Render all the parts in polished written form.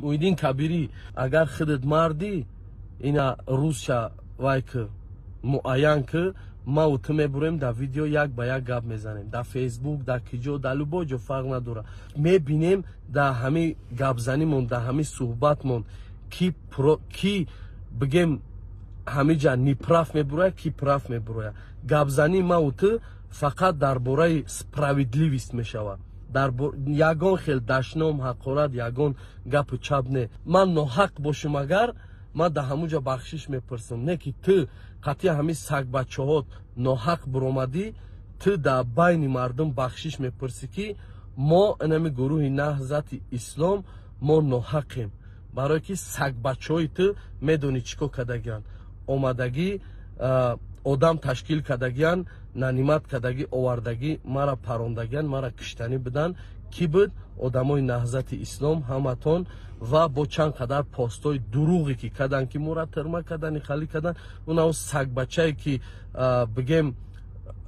Муҳиддин Кабирӣ, агар худат мардӣ, ина рӯзша вай ки муайян ки маву ту мебурем, дар видео як ба як гап мезанем, дар Фейсбук, дар киҷо, дар любой ҷо, фарқ надорад. Мебинем, дар ҳамин гапзанимон, дар ҳамин суҳбатмон ки бигем ҳамиҷа неправ мебурояд, ки прав мебурояд. Гапзании маву ту фақат дар бораи справедливость мешавад, дар ягон хел дашном, ҳақорат, ягон гапу чап не. Ман ноҳақ бошум агар, ман дар ҳамун ҷо бахшиш мепурсам. Не ки ту қатъи ҳамин сагбачаҳот ноҳақ буромадӣ, ту дар байни мардум бахшиш мепурсӣ, ки мо инами гурӯҳи Наҳзати Ислом, мо ноҳақем, барое ки сагбачаҳои ту медонӣ чӣ кор кардагианд, омадагӣ одам ташкил кардагиян, нанимать кардагӣ, овардагӣ, мара парондагиян, мара киштанӣ будан. Кӣ буд? Одамои Наҳзати Ислом ҳаматон. Ва бо чанд қадар постҳои дурӯғе ки карданд, ки мора тирма кардани, халӣ кардан. Унав сагбачае ки бигем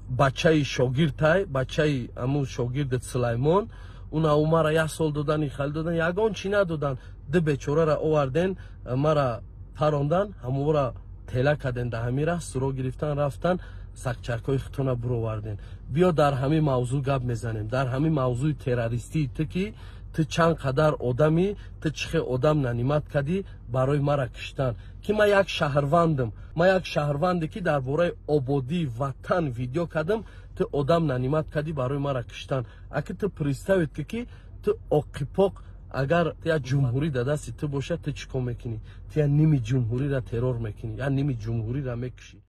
бачаи шогирдтай, бачаи амун шогирдат Сулаймон, унав мара як сол додани, хали додан, ягон чӣ надодан. Ду бечорара оварден, мара парондан, ҳамонро тела карден, дар ҳамин раҳ суро гирифтан рафтан, сагчакҳои худтона буроварден. Биё, дар ҳамин мавзӯъ гап мезанем, дар ҳамин мавзӯи террористии ту, ки ту чанд қадар одамӣ, ту чӣ хел одам нанимать кардӣ барои мара киштан, ки ман як шаҳрвандам, ман як шаҳрванде ки дар бораи ободии ватан видео кардам, ту одам нанимать кардӣ барои мара киштан. Аки ту представить ки ту оқипоқ, агар як ҷумҳурӣ дар дасти ту бошад, ту чӣ кор мекунӣ? Ту як ними ҷумҳуриро террор мекунӣ, як ними ҷумҳуриро мекушӣ.